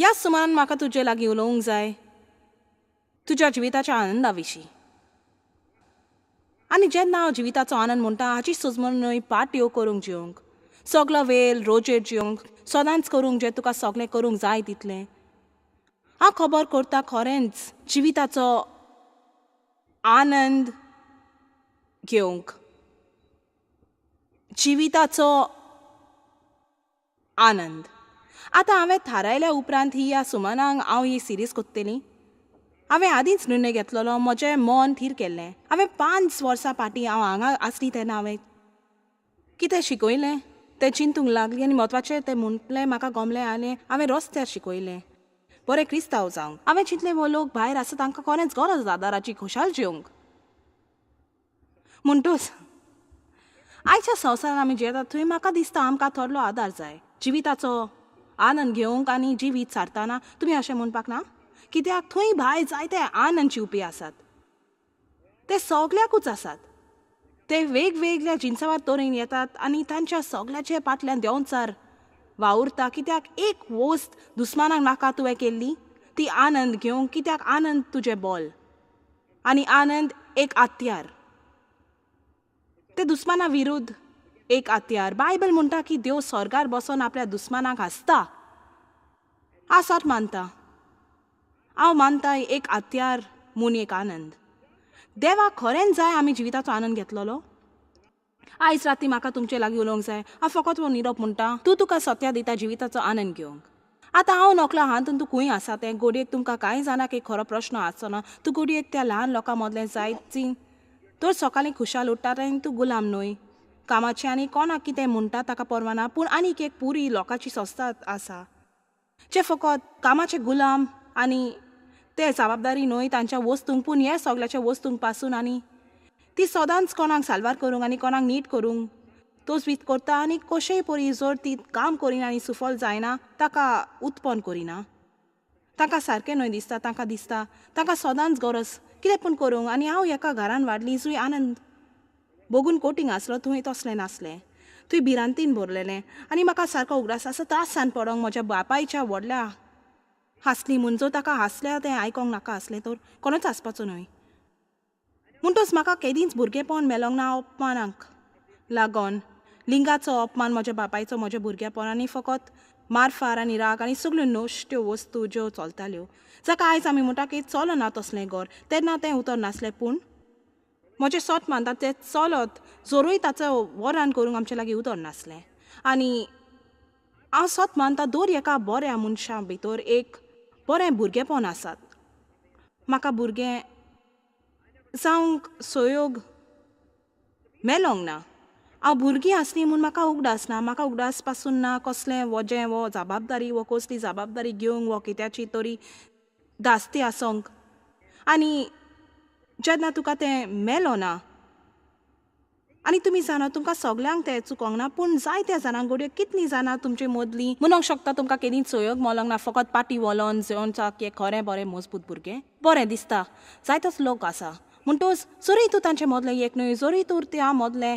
ह्या सुमारान म्हाका तुजे लागीं उलोवंक जाय तुज्या जिविताच्या आनंदा विशीं. आनी जेन्ना हांव जिविताचो आनंद म्हणटा हाची सुजमण न्हय पाट्यो करूंक जिवंक, सगलो वेळ रोजेर जिवंक, सदांच करूंक जें तुका सगळें करूंक जाय तितलें. हांव खबर करता खरेंच जिविताचो आनंद घेवंक, जिविताचो आनंद. आतां हांवें थारायल्या उपरांत ही ह्या सुमनाक हांव ही सिरीज कोत्तली. हांवें आदींच निर्णय घेतलेलो, म्हजें मन थीर केल्लें. हांवें 5 वर्सां फाटीं हांव हांगा आसली तेन्ना हांवें कितें शिकयलें तें चिंतूंक लागली आनी म्हत्वाचें तें म्हटलें म्हाका गमलें आनी हांवें रस्त्यार शिकयलें बरें क्रिस्तांव जावंक. हांवें चिंतलें हो लोक भायर आसा तांकां कोणेंच गरज आदाराची खुशाल जेवंक. म्हणटूच आयच्या संवसारान आमी जियेतात थंय म्हाका दिसता आमकां थोडलो आदार जाय जिविताचो आनंद घेवंक आनी जिवीत सारतना. तुमी अशें म्हणपाक ना? कित्याक थंय भायर जायते आनंद जिवपी आसात, ते सगल्याकूच आसात, ते वेगवेगळ्या जिनसावार तरेन येतात आनी तांच्या सगल्याचे फाटल्यान देंवचार वावुरता. कित्याक एक वस्त दुस्मानाक नाका तुवें केल्ली ती आनंद घेवंक. कित्याक आनंद तुजें बोल आनी आनंद एक हत्यार, ते दुस्माना विरुद्ध एक हत्यार. बायबल म्हणटा की देव स्वर्गार बसोन आपल्या दुस्मानाक हांसता. आसत मानता, हांव मानता एक हत्यार म्हूण एक आनंद. देवाक खरेंच जाय आमी जिविताचो आनंद घेतलेलो. आयज राती म्हाका तुमचे लागीं उलोवंक जाय. हांव फकत हो निरोप म्हणटा, तूं तुका सत्या दिता जिविताचो आनंद घेवंक. आतां हांव नकलो हातून तूं खंय आसा तें गोडयेक तुमकां कांय जाणांक एक खरो प्रश्न आसचो ना. तूं गोडयेक त्या ल्हान लोकां मदलें जायत तर सकाळीं खुशाल उठ्ठा आनी तूं गुलाम न्हय कामाचें आनी कोणाक कितें म्हणटा ताका परवा ना. पूण आनीक एक पुरी लोकांची संस्था आसा जे फकत कामाचे गुलाम आनी ते जबाबदारी न्हय तांच्या वस्तूंक, पूण हे सगल्याच्या वस्तूंक पासून आनी ती सदांच कोणाक साल्वार करूंक आनी कोणाक नीट करूंक तोच वीत करता आनी कशेंय परी जर ती काम करिना आनी सुफल जायना ताका उत्पन्न करिना. तांकां सारकें न्हय दिसता, तांकां दिसता तांकां सदांच गरज कितें पूण करूंक. आनी हांव एका घरान वाडली जुंय आनंद बगून कोटींग आसलो, थंय तसलें नासलें, थंय भिरांतीन भरलेलें आनी म्हाका सारको उगडास आसा त्रासान पडोंक म्हज्या बापायच्या व्हडल्या हांसली म्हूण. जर ताका हांसल्या तें आयकोंक नाका आसलें तर कोणूच हांसपाचो न्हय. म्हणटच म्हाका केदींच भुरगेपण मेलोंक ना अपमानाक लागोन, लिंगाचो अपमान म्हज्या बापायचो म्हज्या भुरगेपण आनी फकत मारफार आनी राग आनी सगल्यो नश्ट्यो वस्तू ज्यो चलताल्यो जाका आयज आमी म्हणटा की चलना तसलें घर, तेन्ना तें उतर नासलें. पूण म्हजें सत मानता तें चलत जोरूय ताचो वरान करूंक आमचे लागीं उतर नासलें. आनी हांव सत मानता दर एका बऱ्या मनशां भितर एक बरें भुरगेपण आसात. म्हाका भुरगें जावंक सहयोग मेलोंक ना. हांव भुरगीं आसलीं म्हूण म्हाका उगडास ना, म्हाका उगडास पासून ना कसलें वजें वो जबाबदारी वो कसली जबाबदारी घेवंक वो कित्याची तरी धास्ती आसोंक. आनी जेन्ना तुका तें मेलो ना आनी तुमी जाणा तुमकां सगल्यांक तें चुकोंक ना, पूण जायत्या जाणांक घडये कितलीं जाणां तुमचे मदलीं म्हणूंक शकता तुमकां केदींच सहयोग मेलोंक ना, फकत पाटी वलोन जेवणचाक एक खरें बरें मजबूत भुरगें बरें दिसता जायतोच लोक आसा. म्हणटूच जरूय तूं तांचे मदलें एक न्हय, जरूय तूं त्या मदलें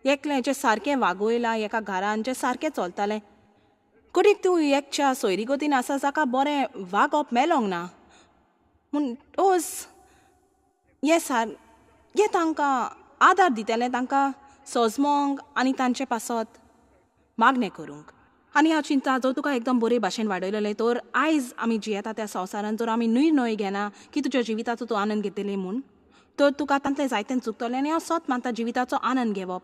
एकलें जें सारकें वागयलां एका घरान जें सारकें चलतालें, घडये तूं एकच्या सोयरीगतीन आसा जाका बरें वागप मेलोंक ना. म्हणटूच हें सार हें तांकां आदार दितलें तांकां सजमोंक आनी तांचे पासत मागणें करूंक. आनी हांव चिंता जर तुका एकदम बरे भाशेन वाडयलेलें तर आयज आमी जियेता त्या संवसारान जर आमी निर्णय घेना की तुज्या जिविताचो तूं आनंद घेतली म्हूण तर तुका तांतलें जायतें चुकतलें. आनी हांव सत मानता जिविताचो आनंद घेवप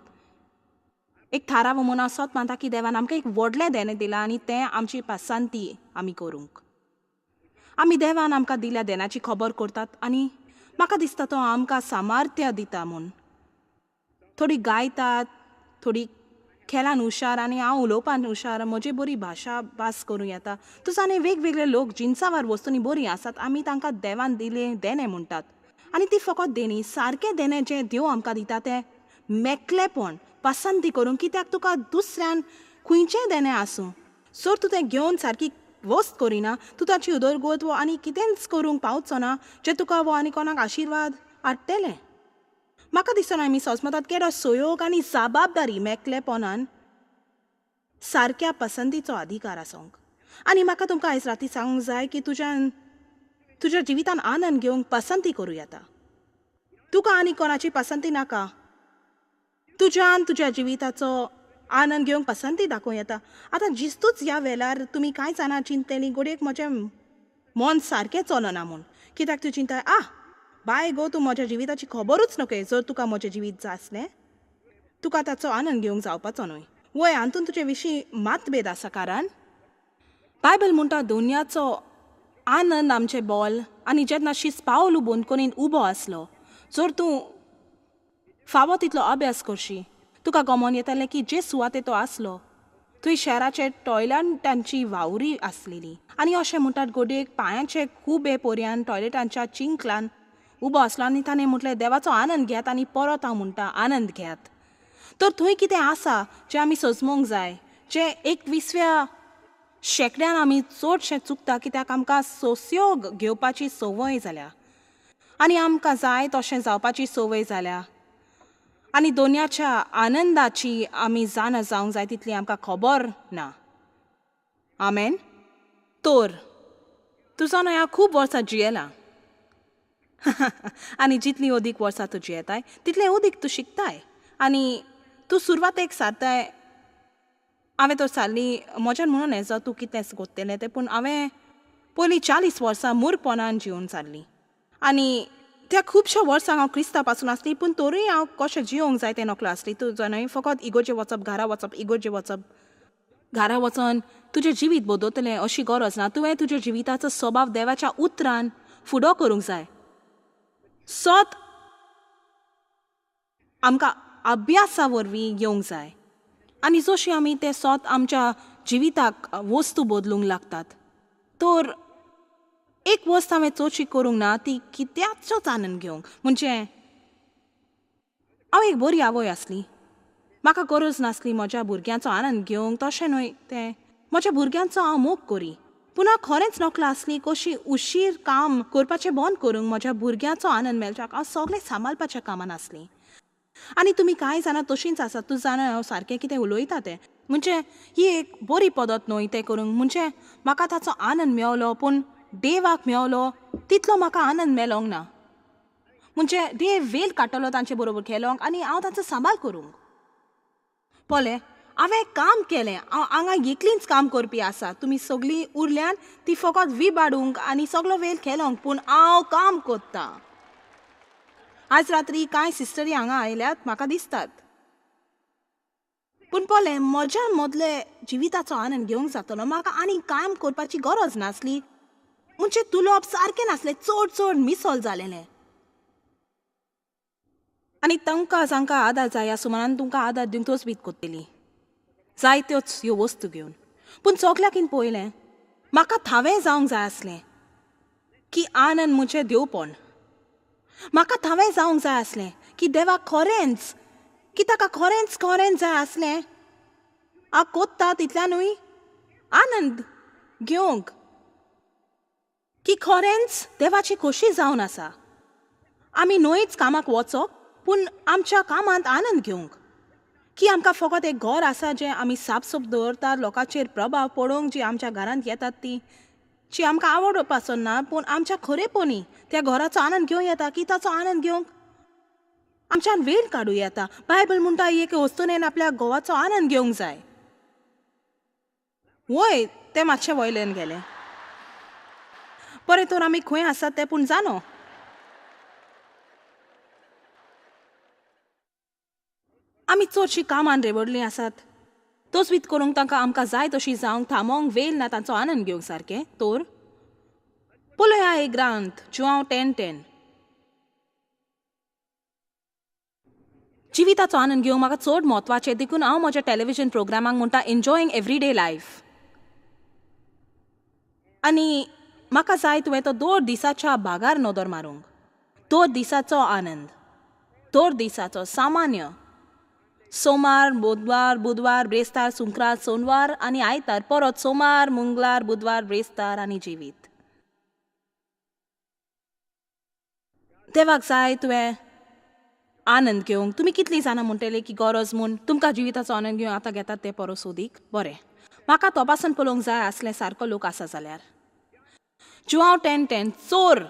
एक थाराव म्हूण हांव सत मानता की देवान आमकां एक व्हडलें देणें दिलां आनी तें आमची पसंती आमी करूंक. आमी देवान आमकां दिल्या देण्याची खबर करतात आनी म्हाका दिसता तो आमकां सामर्थ्य दिता म्हूण. थोडी गायतात, थोडी खेळान हुशार आनी हांव उलोवपान हुशार, म्हजी बरी भाशा भास करूं येता. तूं जाणा वेगवेगळे लोक जिनसावार वस्तूंनी बरीं आसात, आमी तांकां देवान दिलें देणें म्हणटात आनी ती फकत देणी सारकें देणें जें देव आमकां दिता तें मेकळेपण पसंती करूंक. कित्याक तुका दुसऱ्यान खंयचेंय देणें आसूं जर तूं तें घेवन सारकी वस्त करिना तूं ताची उदरगत वो आनी कितेंच करूंक पावचो ना जें तुका वो आनी कोणाक आशिर्वाद हाडटलें. म्हाका दिसना आमी सजमतात केदो सहयोग आनी जबाबदारी मेकळेपणान सारक्या पसंतीचो अधिकार आसूंक. आनी म्हाका तुमकां आयज राती सांगूंक जाय की तुज्यान तुज्या जिवितान आनंद घेवंक पसंती करूं येता. तुका आनी कोणाची पसंती नाका. तुज्यान तुज्या जिविताचो आनंद घेवंक पसंती दाखोवं येता. आतां जिस्तूच ह्या वेळार तुमी कांय जाणां चिंततलीं घडयेक म्हजें मन सारकें चलना म्हूण. कित्याक तूं चिंताय आह बाय गो तूं म्हज्या जिविताची खबरूच न्हय. जर तुका म्हजें जिवीत जाय आसलें तुका ताचो आनंद घेवंक जावपाचो न्हय. वय हातूंत तुजे विशीं मतभेद आसा कारण बायबल म्हणटा दुनियाचो आनंद आमचें बोल. आनी जेन्ना शीस पावल बंदखणींत उबो आसलो जर तूं फावो तितलो अभ्यास करशी तुका गमोन येतालें की जे सुवाते तो आसलो थंय शहराचे टॉयलेटांची वावरी आसलेली. आनी अशें म्हणटात गोडयेक पांयांचे खुबे पर्यान टॉयलेटांच्या चिंकलान उबो आसलो आनी ताणें म्हटलें देवाचो आनंद घेयात आनी परत हांव म्हणटा आनंद घेयात. तर थंय कितें आसा जें आमी सजमोंक जाय, जें 21व्या शेंकड्यान आमी चडशें चुकता कित्याक आमकां सोंस्यो घेवपाची संवय जाल्या आनी आमकां जाय तशें जावपाची संवय जाल्या आनी दोनयाच्या आनंदाची आमी जाणा जावंक जाय तितली आमकां खबर ना. आमेन. तर तुजो न्हय हांव खूब वर्सां जियेलां आनी जितलीं अदीक वर्सां तूं जियेताय तितलें अदीक तूं शिकताय आनी तूं सुरवातेक सारताय. हांवें तर सारली म्हज्यान म्हणून येजो तूं कितें कोत्तलें तें, पूण हांवें पयलीं 40 वर्सां मूर्खपणान जिवन सारलीं आनी त्या खुबश्या वर्सांक हांव क्रिस्ता पासून आसली, पूण तरूय हांव कशें जिवंक जाय तें नकळो आसली. तूं जाणा फकत इगोर्जे वचप घरा वचप इगोर्जे वचप घरा वचोन तुजें जिवीत बदलतलें अशी गरज ना. तुवें तुज्या जिविताचो स्वभाव देवाच्या उतरान फुडो करूंक जाय. सत आमकां अभ्यासा वरवीं येवंक जाय आनी जशी आमी तें सत आमच्या जिविताक वस्तू बदलूंक लागतात. तर एक वस्त हांवें चडशी करूंक ना ती कित्याचोच आनंद घेवंक. म्हणजे हांव एक बरी आवय आसली, म्हाका गरज नासली म्हज्या भुरग्यांचो आनंद घेवंक. तशें न्हय तें म्हज्या भुरग्यांचो हांव मोग करी, पूण हांव खरेंच नकळो आसली कशी उशीर काम करपाचें बंद करूंक म्हज्या भुरग्यांचो आनंद मेळच्याक हांव सगळें सांबाळपाच्या कामान आसली. आनी तुमी कांय जाणां तशींच आसात. तूं जाणा हांव सारकें कितें उलयता तें. म्हणजे ही एक बरी पद्दत न्हय तें करूंक. म्हणजे म्हाका ताचो आनंद मेवलो पूण देवाक मेवलो तितलो म्हाका आनंद मेलोंक ना. म्हणजे देव वेल काडटलो तांचे बरोबर खेळोंक आनी हांव तांचो सांबाळ करूंक. पळय हांवें काम केलें, हांव हांगा एकलींच काम करपी आसा. तुमी सगळीं उरल्यान ती फकत विबाडूंक आनी सगलो वेळ खेळोंक, पूण हांव काम कोत्ता. आज रात्री कांय सिस्टरी हांगा आयल्यात म्हाका दिसतात, पूण पळय म्हज्या मदले जिविताचो आनंद घेवंक जातलो. म्हाका आनी काम करपाची गरज नासली. म्हणजे तुलोवप सारकें नासलें, चड चड मिसळ जालेलें. आनी तांकां जांकां आदार जाय ह्या सुमारान तुमकां आदार दिवंक तोच कोत्तली जायत्योच ह्यो वस्तू घेवन. पूण सगल्याकीन पळयलें म्हाका थावें जावंक जाय आसलें की आनंद म्हजें देवपण. म्हाका थावें जावंक जाय आसलें की देवाक खरेंच की ताका खरेंच खरेंच जाय आसलें हांव कोत्ता तितल्यानूय आनंद घेवंक की खरेंच देवाची खोशी जावन आसा. आमी न्हयच कामाक वचप पूण आमच्या कामांत आनंद घेवंक की आमकां फकत एक घर आसा जें आमी सापसूप दवरतात लोकांचेर प्रभाव पडोवंक जी आमच्या घरांत येतात ती जी आमकां आवडपाचो ना, पूण आमच्या खरेपणी त्या घराचो आनंद घेवं येता की ताचो आनंद घेवंक आमच्यान वेळ काडूं येता. बायबल म्हणटा एक वस्तून आपल्या घोवाचो आनंद घेवंक जाय. वय तें मातशें वयल्यान गेलें. बरें तर आमी खंय आसात तें पूण जाणो. आमी चडशीं कामान रेवडलीं आसात. तोच करूंक तांकां आमकां जाय तशी जावंक थांबोवंक वेळ ना तांचो आनंद घेवंक सारकें. तर पळया एक ग्रांथ जुआंव 10:10. जिविताचो आनंद घेवंक म्हाका चड म्हत्वाचें, देखून हांव म्हज्या टॅलिविजन प्रोग्रामाक म्हणटा एन्जॉयींग एवरीडे लायफ. आनी म्हाका जाय तुवें तो 2 दिसाच्या भागार नदर मारूंक. 2 दिसाचो आनंद, 2 दिसाचो सामान्य सोमार बुधवार बुधवार ब्रेस्तार सुंक्रार सोनवार आनी आयतार, परत सोमार मंगळार बुधवार ब्रेस्तार आनी जिवीत. देवाक जाय तुवें आनंद घेवंक. तुमी कितलीं जाणां म्हणटले की गरज म्हूण तुमकां जिविताचो आनंद घेवंक आतां घेतात ते परस अदीक बरें. म्हाका तपासून पळोवंक जाय आसलें सारको लोक आसा जाल्यार. जुआंव 10:10 चोर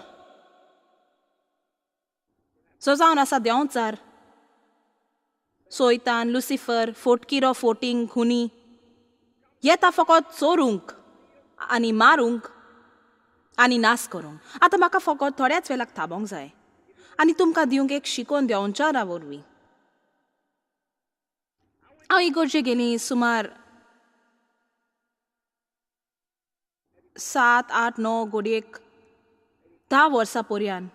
सो जावन आसा देंवचार, सोयतान, लुसिफर, फोटकिरो, फोटींग, खुनी येता फकत चोरूंक आनी मारूंक आनी नाश करूंक. आतां म्हाका फकत थोड्याच वेळाक थांबोवंक जाय आनी तुमकां दिवंक एक शिकोवन देंवचारा वरवीं. हांव इगोर्जे गेली सुमार 7, 8, 9 घडयेक 10 वर्सां पर्यान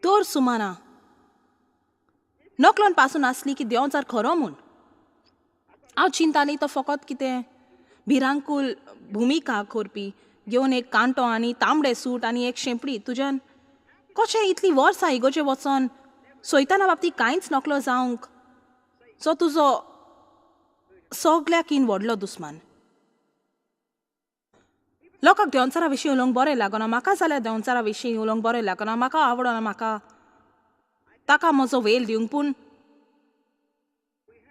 तर सुमाना नकलोन पासून आसली की देंवचार खरो म्हूण. हांव चिंताली तो फकत कितें भिरांकूल भुमिका करपी घेवन एक कांटो आनी तांबडे सूट आनी एक शेंपडी. तुज्यान कशें इतलीं वर्सां इगोर्जे वचोन सोयताना बाबतींत कांयच नकलो जावंक, जो तुजो सगळ्याकीन व्हडलो दुस्मान. लोकांक देंवचारा विशीं उलोवंक बरें लागना, म्हाका जाल्यार देंवचारा विशीं उलोवंक बरें लागना, म्हाका आवडना म्हाका ताका म्हजो वेल दिवंक. पूण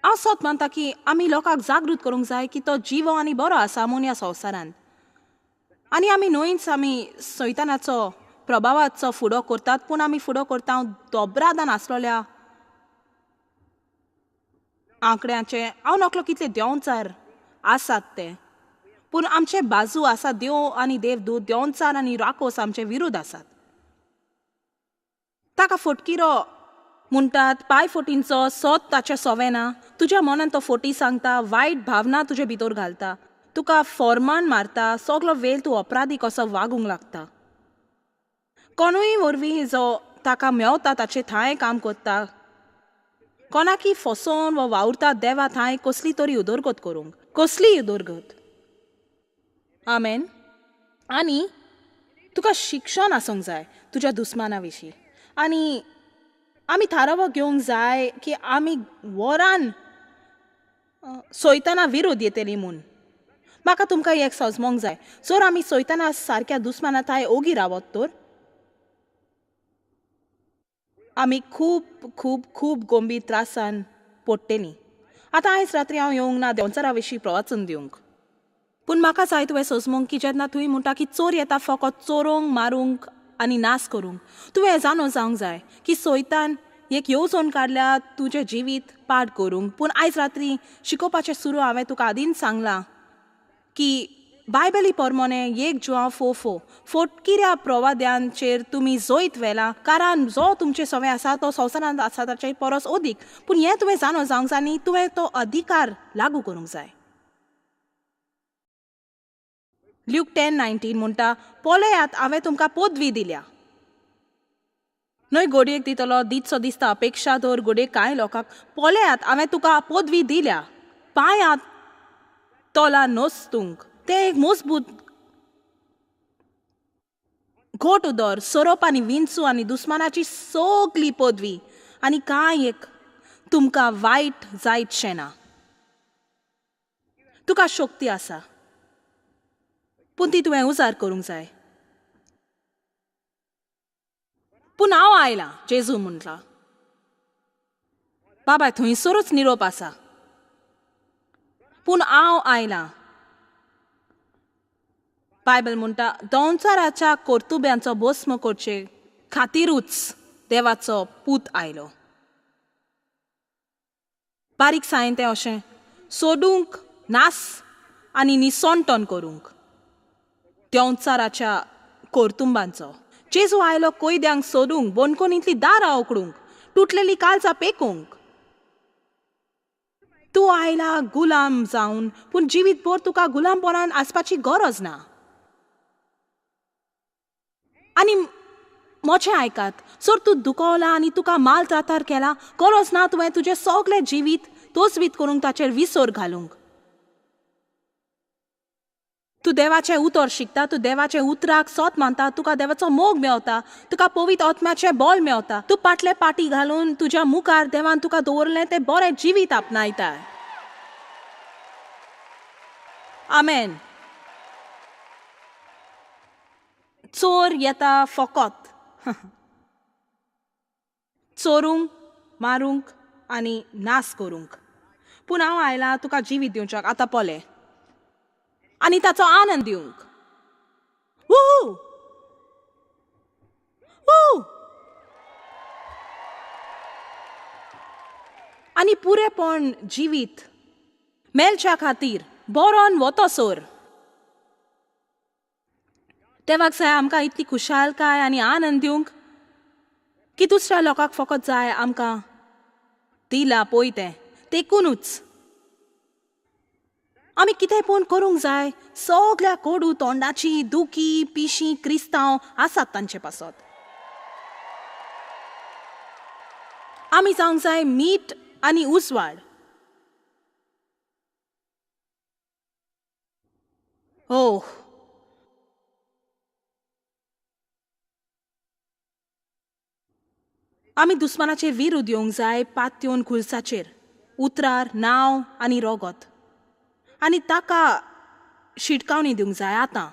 हांव सत मानता की आमी लोकांक जागृत करूंक जाय की तो जिवो आनी बरो आसा म्हूण ह्या संवसारांत. आनी आमी न्हयच आमी सैतानाचो प्रभावाचो फुडो करतात, पूण आमी फुडो करता दोब्रादान आसलेल्या आंकड्याचे. हांव नकलो कितले देंवचार आसात ते, पूण आमचे बाजू आसा देव आनी देवदूत, देंवचार आनी राकोस आमचे विरुद्ध आसात. ताका फटकिरो म्हणटात, पांय फोटींचो सोद ताचें सोवें ना. तुज्या मनान तो फोटी सांगता, वायट भावना तुजे भितर घालता, तुका फॉर्मान मारता, सगलो वेळ तूं अपराधी कसो वागूंक लागता. कोणूय वरवीं जो ताका मेवता ताचे थांय काम करता, कोणाकी फसोवन वा वावुरता देवा थांय कसली तरी उदरगत करूंक, कसलीय उदरगत. आमेन. आनी तुका शिक्षण आसूंक जाय तुज्या दुस्माना विशीं. आनी आमी थारावो घेवंक जाय की आमी वरान सोयताना विरोध येतली म्हूण. म्हाका तुमकां एक सजमोंक जाय, जर आमी सोयताना सारक्या दुस्माना थांय ओगी रावत तर आमी खूब खूब खूब गंभीर त्रासान पडटलीं. आतां आयज रात्री हांव येवंक ना देंवचारा विशीं प्रवचन दिवंक, पूण म्हाका जाय तुवें सजमोंक की जेन्ना तुवें म्हणटा की चोर येता फकत चोरूंक, मारूंक आनी नाश करूंक, तुवें जाणो जावंक जाय की सोयतान एक येवजण काडल्या तुजें जिवीत पाड करूंक. पूण आयज रात्री शिकोवपाचें सुरू हांवें तुका आदींच सांगलां की बायबली परमोने 1 जुआंव 4:4 फोटकिऱ्या प्रवाद्यांचेर तुमी जैत व्हेला, कारण जो तुमचे सवे आसा तो संवसारांत आसा ताचे परस अदीक. पूण हें तुवें जाणो जावंक जाय आनी तुवें तो अधिकार लागू करूंक जाय. ल्यूक 10:19 म्हणटा, पळयात हांवें तुमकां पदवी दिल्या. न्हय घडयेक दितलो दितसो दिसता अपेक्षा दवर घडयेक कांय लोकांक, पळयात हांवें तुका पदवी दिल्या, पांयांत तोला नस्तूंक. तें एक मजबूत घोट उदर, सोरोप आनी विंचू आनी दुस्मानाची सगली पदवी आनी कांय एक तुमकां वायट जायतशें ना. तुका शक्ती आसा, पूण ती तुवें उजार करूंक जाय. पूण हांव आयलां, जेजू म्हटलां, बाबा थंयसरूच निरोप आसा, पूण हांव आयलां. बायबल म्हणटा दोंवचाराच्या कर्तुब्यांचो भस्म करचे खातीरूच देवाचो पूत आयलो. बारीक सायन तें अशें सोडूंक, नास आनी निसणटन करूंक देंवचाराच्या कर्तुंबांचो. जेजू आयलो कोयद्यांक सोदूंक, बोनकोनींतली दारां उकडूंक, तुटलेली काळजां पेकोवंक. तूं आयला गुलाम जावन, पूण जिवीतभर तुका गुलामपणान आसपाची गरज ना. आनी म्हजें आयकात, जर तूं दुखवला आनी तुका माल त्रातार केला, गरज ना तुवें तुजें सगळें जिवीत तोचवीत करूंक ताचेर विसर घालूंक. तूं देवाचें उतर शिकता, तूं देवाचें उतराक सोत मानता, तुका देवाचो मोग मेवता, तुका पवित्र आत्म्याचें बल मेवता, तूं पाटले पाटी घालून तुज्या मुखार देवान तुका दवरलें तें बरें जिवीत आपणायता. आमेन. चोर येता फकत चोरूंक, मारूंक आनी नाश करूंक, पूण हांव आयला तुका जिवीत दिवच्याक आतां पळय आनी ताचो आनंद दिवंक. वू वू. आनी पुरेपण जिवीत मेळच्या खातीर बरोन वतोसर देवाक जाय आमकां इतली खुशालकाय आनी आनंद दिवंक की दुसऱ्या लोकांक फकत जाय आमकां दिला पळय तें. तेकूनच आमी कितें पूण करूंक जाय. सगळ्या कोडू तोंडाची दुखी पिशी क्रिस्तांव आसात तांचे पासत. आमी जावंक जाय मीठ आनी उजवाड. हो, आमी दुस्मानाचेर विरुद्ध येवंक जाय पात्योन खुर्साचेर उतरार नांव आनी रोगत आनी ताका शिटकावणी दिवंक जाय. आतां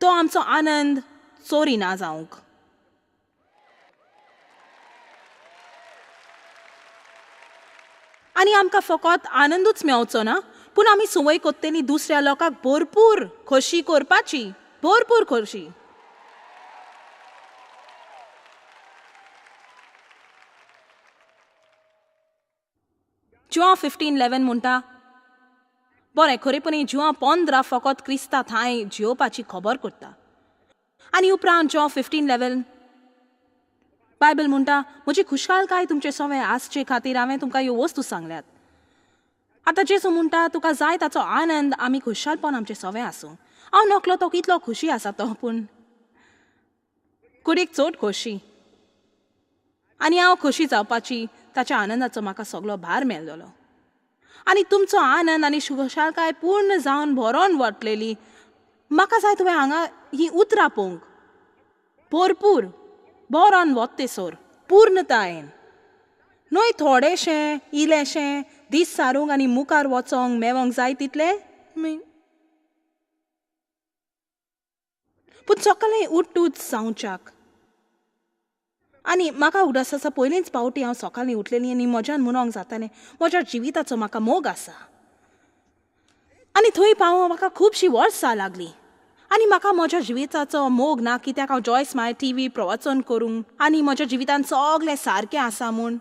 तो आमचो आनंद चोरी ना जावंक. आनी आमकां फकत आनंदूच मेवचो ना, पूण आमी संवय कोत्तेली दुसऱ्या लोकांक भरपूर खोशी करपाची, भरपूर खोशी. जुआं 15:11 म्हणटा, बरें खरेपणी जुआं 15 फकत क्रिस्ता थांय जियोवपाची खबर करता. आनी उपरांत जुआं 15:11 बायबल म्हणटा, म्हजी खुशालकाय तुमचे सवे आसचे खातीर हांवें तुमकां ह्यो वस्तू सांगल्यात. आतां जेजू म्हणटा तुका जाय ताचो आनंद आमी खुशालपण आमचे सवे आसूं. हांव नकलो तो कितलो खोशी आसा तो, पूण कुडीक चड खोशी आनी हांव खोशी जावपाची ताच्या आनंदाचो म्हाका सगलो भार मेळ्ळो. आनी तुमचो आनंद आनी खुशालकाय पूर्ण जावन भरोन वतलेली. म्हाका जाय तुवें हांगा ही उतरां पळोवंक, भरपूर भरोन वत्तेसर पूर्णतायेन, न्हय थोडेशें इल्लेशें दीस सारूंक आनी मुखार वचोंक मेवोंक जाय तितलें. पूण सकाळीं उठूच जावच्याक. आनी म्हाका उगडास आसा पयलींच पावटी हांव सकाळीं उठलेली आनी म्हज्यान म्हणोंक जातालें म्हज्या जिविताचो म्हाका मोग आसा. आनी थंय पावोंक म्हाका खुबशीं वर्सां लागलीं. आनी म्हाका म्हज्या जिविताचो मोग ना कित्याक हांव जॉयस my TV प्रवचन करूंक आनी म्हज्या जिवितान सगळें सारकें आसा म्हूण.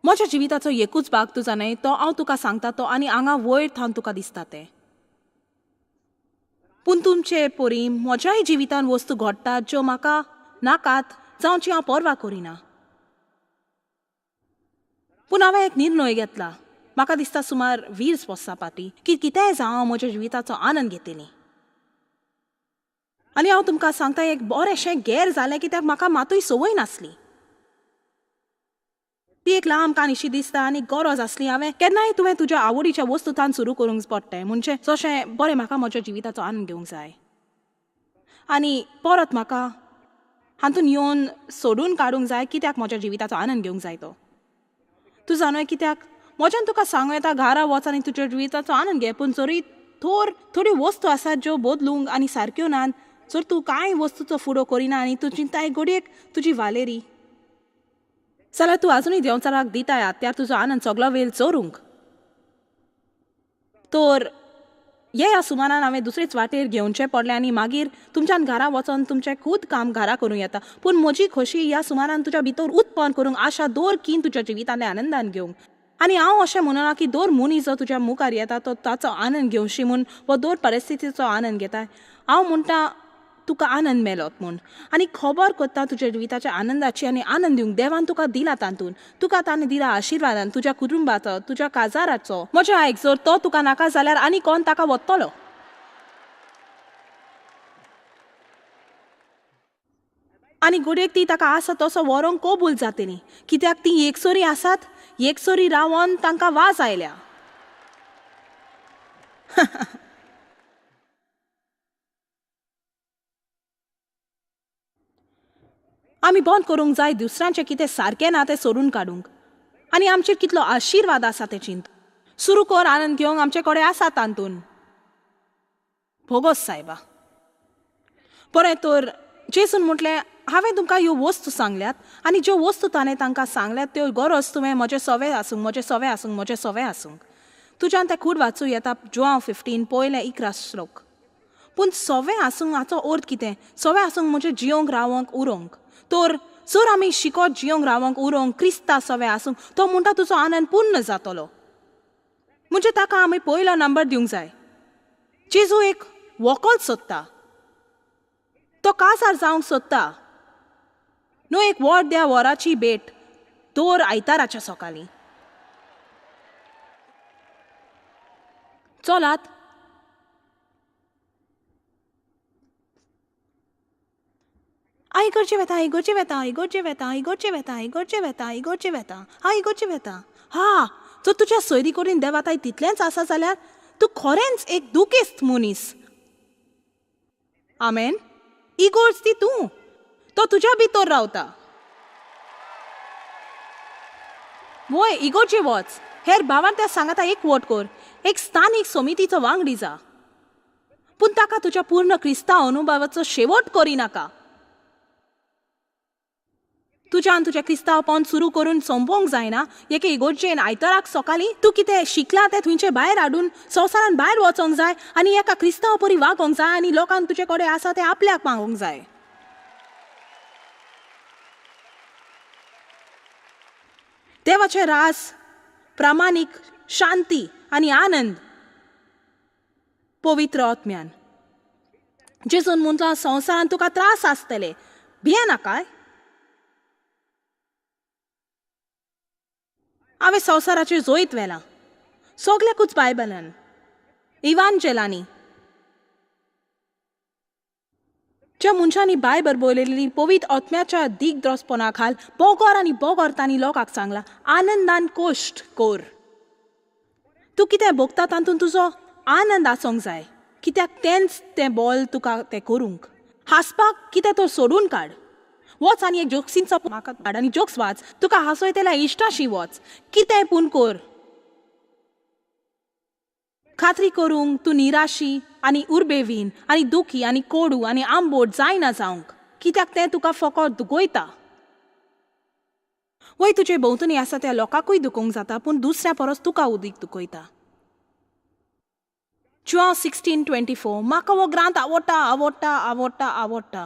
म्हज्या जिविताचो एकूच भाग तूं जाणाय तो हांव तुका सांगता तो, आनी हांगा वयर थावन तुका दिसता तें. पूण तुमचे परी म्हज्याय जिवितान वस्तू घडटात ज्यो म्हाका नाकात जावची हांव पर्वा करिना. पूण हांवें एक निर्णय घेतला, म्हाका दिसता सुमार 20 वर्सां फाटीं, की कितेंय जावं हांव म्हज्या जिविताचो आनंद घेतली. आनी हांव तुमकां सांगता एक बरेंशें गैर जालें कित्याक म्हाका मातूय संवय नासली. ती एक लांब काणीशी दिसता आनी गरज आसली. हांवें केन्नाय तुवें तुज्या आवडीच्या वस्तूंतान सुरू करूंक पडटें म्हणजे जशें बरें म्हाका म्हज्या जिविताचो आनंद घेवंक जाय आनी परत म्हाका हातून येवन सोडून काडूंक जाय कित्याक म्हज्या जिविताचो आनंद घेवंक जाय तो. तूं जाणूय कित्याक म्हज्यान तुका सांगूं येता घरा वच आनी तुज्या जिविताचो आनंद घे, पूण जरी थोड्यो वस्तू आसात ज्यो बदलूंक आनी सारक्यो नात, जर तूं कांय वस्तूचो फुडो करिना आनी तूं चिंताय घडयेक तुजी वालेरी जाल्यार तूं आजुनूय देंवचाराक दिताय आत्यार तुजो आनंद सगलो वेळ चोरूंक. तर ह्या सुमारान हांवें दुसरेच वाटेर घेवचें पडलें आनी मागीर तुमच्यान घरा वचोन तुमचें खूद काम घरा करूं येता. पूण म्हजी खोशी ह्या सुमारान तुज्या भितर उत्पन्न करूंक आशा दवर की तुज्या जिवितांतलें आनंदान घेवंक. आनी हांव अशें म्हणना की दर मनीस जो तुज्या मुखार येता तो ताचो आनंद घेवशी म्हूण वा दर परिस्थितीचो आनंद घेता. हांव म्हणटा तुका आनंद मेळत म्हूण आनी खबर करता तुज्या जिविताच्या आनंदाची आनी आनंद दिवंक देवान तुका दिला तातूंत, तुका ताणें दिला आशिर्वादान तुज्या कुटुंबाचो, तुज्या काजाराचो. म्हजें आयक, जर तो तुका नाका जाल्यार आनी कोण ताका वतलो. आनी घडयेक ती ताका आसा तसो व्हरोंक कबूल जातली कित्याक ती एकसोरी आसात, एकसोरी रावन तांकां वाज आयल्या. आमी बंद करूंक जाय दुसऱ्यांचें कितें सारकें ना तें सोडून काडूंक आनी आमचेर कितलो आशिर्वाद आसा तें चिंत सुरू कर आनंद घेवंक आमचे कडेन आसा तातूंत. भोगोस सायबा. बरें तर जेजून म्हटलें हांवें तुमकां ह्यो वस्तू सांगल्यात आनी ज्यो वस्तू ताणें तांकां सांगल्यात त्यो गरज तुवें म्हजें सवे आसूंक, म्हजें सवे आसूंक, म्हजें सवे आसूंक. तुज्यान तें खूब वाचूं येता जुआंव 15 पयलें 11 श्लोक. पूण सवे आसूंक हाचो अर्थ कितें? सवे आसूंक म्हणजे जियोंक रावंक उरोंक. तर जर आमी शिकोत जियोंक रावंक उरोंक क्रिस्ता सवे आसूंक, तो म्हणटा तुजो आनंद पूर्ण जातलो. म्हणजे ताका आमी पयलो नंबर दिवंक जाय. जेजू एक वोकल सोदता, तो काजार जावंक सोदता, न्हू एक वर द्या वराची भेट दर आयताराच्या सकाळीं. चलात हांव इगर्जे वेता, इगर्जे वेता, इगर्जे वेता, इगर्जे वेता, इगर्जे वेता, इगर्जे वेता, हांव इगर्जे वेता. हा, जर तुज्या सोयरी कडेन देवाताय तितलेंच आसा जाल्यार तूं खरेंच एक दुखेस्त मनीस. आमेन. इगोर्ज ती तूं, तो तुज्या भितर रावता. वय इगोर्जे वच, हेर भावान त्या सांगाता एक वोट कर, एक स्थानीक समितीचो वांगडी जा, पूण ताका तुज्या पूर्ण क्रिस्तांव अनुभवाचो शेवट करिनाका. तुज्यान तुज्या क्रिस्तांवपण सुरू करून सोंपोवंक जायना. एके इगोर्जेन आयताराक सकाळीं तूं कितें शिकलां तें थंयचें भायर हाडून संवसारान भायर वचोंक जाय आनी एका क्रिस्तांव परी वागोंक जाय आनी लोकांक तुजे कडेन आसा तें आपल्याक मागोंक जाय. देवाचें रास, प्रामाणीक शांती आनी आनंद पवित्र आत्म्यान. जेजून म्हटलां संवसारान तुका त्रास आसतले, भियेनाकाय. हांवें संवसाराचेर जोयत व्हेलां सगल्याकूच बायबलान, इवांजेलांनी, ज्या मनशांनी बायबल बरयलेली पवित्र आत्म्याच्या दिग्दर्शपणा खाल बोगोर आनी बोगोर तांणी लोकांक सांगलां, आनंदान कोश्ट कोर. तूं कितें भोगता तातूंत तुजो आनंद आसूंक जाय, कित्याक तेंच तें बोल तुका तें करूंक. हांसपाक कितें तर सोडून काड. वच आनी एक जोक्सींचो म्हाका हाड आनी जोक्स वाच. तुका हांसयतल्या इश्टाशी वच, कितें पूण कोर. खात्री करूंक तूं निराशी आनी उर्बेवीन आनी दुखी आनी कोडू आनी आंबोट जायना जावंक, कित्याक तें तुका फकत दुखयता. वय तुजे भोंवतणी आसा त्या लोकांकूय दुखोवंक जाता, पूण दुसऱ्या परस तुका उदीक दुखयता. जुआंव 16:24. म्हाका हो ग्रांथ आवडटा, आवडटा, आवडटा, आवडटा.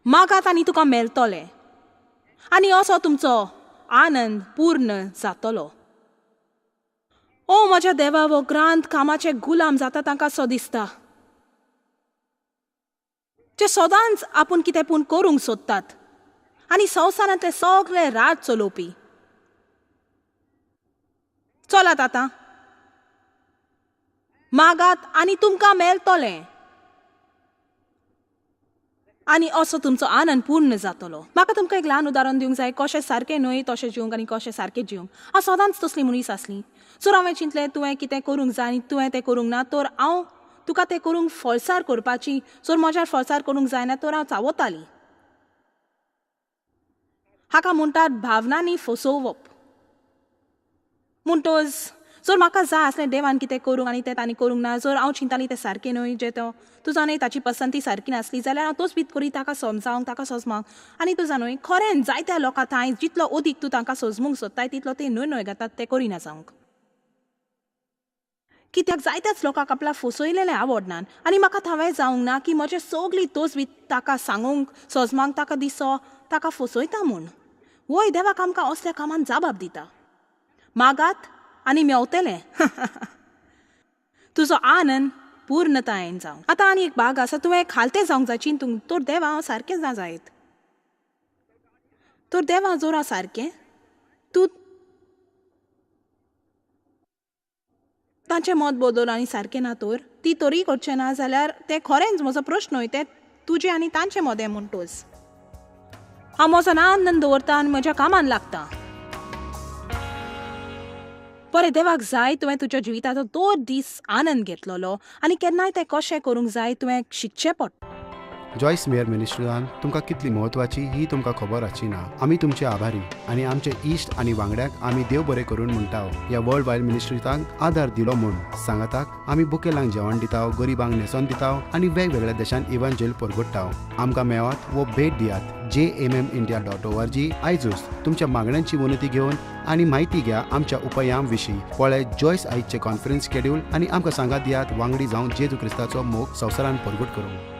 मागात आनी तुका मेळटलें आनी असो तुमचो आनंद पूर्ण जातलो. ओ म्हज्या देवा, हो ग्रांथ कामाचे गुलाम जाता तांकां सो दिसता, जे सदांच आपूण कितें पूण करूंक सोदतात आनी संवसारांतले सगळे राज चलोवपी. चलात आतां, मागात आनी तुमकां मेळटलें आनी असो तुमचो आनंद पूर्ण जातलो. म्हाका तुमकां एक ल्हान उदाहरण दिवंक जाय, कशें सारकें न्हय तशें जिवंक आनी कशें सारकें जिवंक. हांव सदांच तसली मनीस आसली. जर हांवें चिंतलें तुवें कितें करूंक जाय आनी तुवें तें करूंक ना तर हांव तुका तें करूंक फोर्सार करपाची. जर म्हज्यार फोर्सार करूंक जायना तर हांव चावतालीं. हाका म्हणटात भावनांनी फसोवप. म्हणटच जर म्हाका जाय आसलें देवान कितें करूंक आनी तें तांणी करूंक ना, जर हांव चिंतालीं तें सारकें न्हय, जें तो तुजो न्हय ताची पसंती सारकी नासली जाल्यार हांव तोच बीत करी ताका समजावंक, ताका सोजमांक. आनी तुजा न्हय खरेंच जायत्या लोकां थंय जितलो अदीक तूं तांकां सोजमूंक सोदताय तितलो ते न्हय न्हय घेतात तें करिना जावंक. कित्याक जायत्याच लोकांक आपल्या फसयलेलें आवडना आनी म्हाका थावें जावंक ना की म्हजें सगळी तोच बीत ताका सांगूंक सोजमांक ताका दिसो ताका फसयता म्हूण. वय देवाक आमकां असल्या कामान जाबाब दिता. मागात आनी मेवतलें. तुजो आनंद पूर्णतायेन जावं. आतां आनी एक भाग आसा, तुवें खालतें जावंक जाय चिंतूंक, तर देवा हांव सारकें ना जायत, तर देवा जोर हांव सारकें, तूं तांचें मत बदल आनी सारकें ना तर ती तरी करचें ना जाल्यार तें खरेंच म्हजो प्रश्न न्हय, तें तुजें आनी तांचें मदें म्हणटोच. हांव म्हजो आनंद दवरता आनी म्हज्या कामान लागता. बरें, देवाक जाय तुवें तुज्या जिविताचो दर दीस आनंद घेतलेलो आनी केन्नाय तें कशें करूंक जाय तुवें शिकचें पडटा. जॉयस मेयर मिनिस्ट्रीजान तुमकां कितली म्हत्वाची ही तुमकां खबर आसची ना. आमी तुमचे आभारी आनी आमचे इश्ट आनी वांगड्यांक आमी देव बरें करून म्हणटा ह्या वर्ल्ड वायड मिनिस्ट्रीजांक आदार दिलो म्हूण. सांगाताक आमी बुकेलांक जेवण दिता, गरिबांक न्हेसोन दिता आनी वेगवेगळ्या देशांत इव्हांजेल परगट्टा. आमकां मेळात वो भेट दियात jmmindia.org. आयजूच तुमच्या मागण्यांची विनंती घेवन आनी म्हायती घ्या आमच्या उपायां विशीं. पळय जॉयस आयजचे कॉन्फरन्स शेड्यूल आनी आमकां सांगात दियात वांगडी जावन जेजू क्रिस्ताचो मोग संवसारान परगट करूंक.